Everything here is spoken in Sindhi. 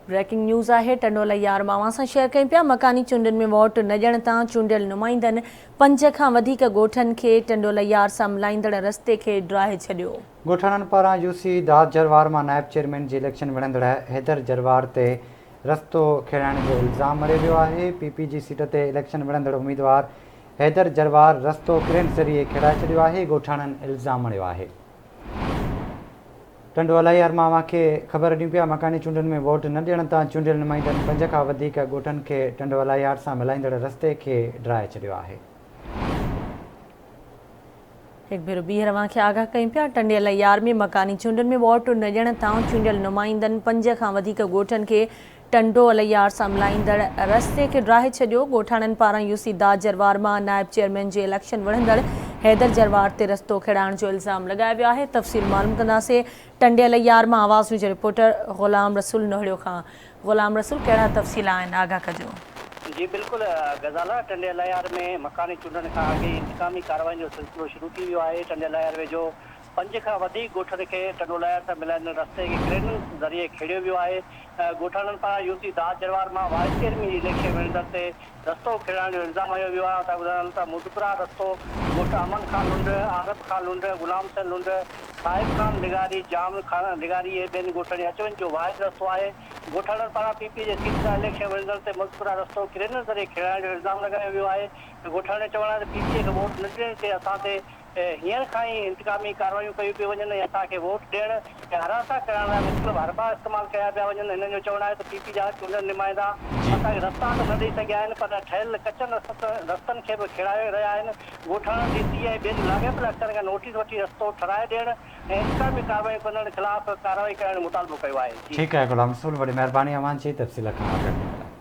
بريڪنگ نيوز آهي ٽنڊو لهيار مان اوهان سان شيئر ڪيون پيا مڪاني چونڊن ۾ ووٽ نه ڏيڻ تان چونڊيل نمائندن پنج کان وڌيڪ ڳوٺن کي ٽنڊو لهيار سان ملائيندڙ رستي کي ڊاهي ڇڏيو. ڳوٺاڻن پاران يو سي داد جروار مان نائب چيئرمين جي اليڪشن وڙهندڙ حيدر جروار تي رستو کيڙائڻ جو الزام مڙهيو ويو آهي، پي پي جي سيٽ تي اليڪشن وڙهندڙ اميدوار حيدر جروار رستو ڪرين ذريعي کيڙائي ڇڏيو آهي، ڳوٺاڻن الزام مڙهيو آهي. ٽنڊو الهيار مان اوهان کي خبر ڏيون پيا مڪاني چونڊن ۾ ووٽ نه ڏيڻ تان چونڊيل نمائندن پنج کان وڌيڪ ڳوٺن کي ٽنڊو الهيار سان ملائيندڙ رستي کي ڊاهي ڇڏيو آهي. هڪ ڀيرو ٻيهر اوهان کي آگاهه ڪيون پيا ٽنڊي الهيار ۾ مڪاني چونڊن ۾ ووٽ نه ڏيڻ تان چونڊيل نمائندن پنج کان وڌيڪ ڳوٺن کي ٽنڊو الهيار سان ملائيندڙ رستي کي ڊاهي ڇڏيو، ڳوٺاڻن پاران يو سي داد جروار مان نائب چيئرمين جي اليڪشن وڙهندڙ حيدر جروار تي رستو کيڙائڻ جو الزام لڳايو ويو آهي، تفصيل معلوم ڪنداسين ٽنڊي الهيار مان آواز نيوز جي رپورٽر غلام رسول نهڙيو کان، غلام رسول ڪهڙا تفصيل آهن آگاهه ڪجو. جي بلڪل غزالا، ٽنڊي الهيار ۾ مڪاني چونڊن کان اڳ ئي انتقامي ڪاررواين جو سلسلو شروع ٿي ويو آهي، ٽنڊي الهيار ويجهو پنج کان وڌيڪ ڳوٺن کي ٽنڊو الهيار سان ملائيندڙ رستي کي ڪرينن ذريعي کيڙيو ويو آهي، ڳوٺاڻن پاران يو سي داد جروار مان وائيس چيئرمين جي اليڪشن وڙهندڙ تي رستو کيڙائڻ جو الزام هنيو ويو آهي اتان ٻڌايل ته مذڪره رستو ڳوٺ امن خان لنڊ، عارب خان لنڊ، غلام حسين لنڊ، صاحب خان لغاري، جام خان لغاري ۽ ٻين ڳوٺن جي اچ وڃ جو واحد رستو آهي. ڳوٺاڻن پاران پي پي جي سيٽ تان اليڪشن وڙهندڙ تي مذڪره رستو ڪرينن ذريعي کيڙائڻ جو الزام لڳايو ويو آهي. ڳوٺاڻن جو چوڻ آهي ته پي پي کي ووٽ نه ڏيڻ تي اسان تي هينئر کان ئي انتقامي ڪارروايون ڪيون پيون وڃن ۽ اسان کي ووٽ ڏيڻ ۽ هراسان ڪرڻ لاء مختلف حربا استعمال ڪيا پيا وڃن. هنن جو چوڻ آهي ته پي پي جا چونڊيل نمائندا اسان کي رستا ته نه ڏئي سگهيا آهن پر ٺهيل ڪچن رستن کي به کيڙائي رهيا آهن. ڳوٺاڻن ڊي سي ۽ ٻين لاڳاپيل اختيارين کان نوٽيس وٺي رستو ٺهرائي ڏيڻ ۽ انتقامي ڪارروايون ڪندڙن خلاف ڪارروائي ڪرڻ جو مطالبو ڪيو آهي. جي. ٺيڪ آهي غلام رسول وڏي مهرباني اوهان جي تفصيل کان آگاهه ڪرڻ لاء.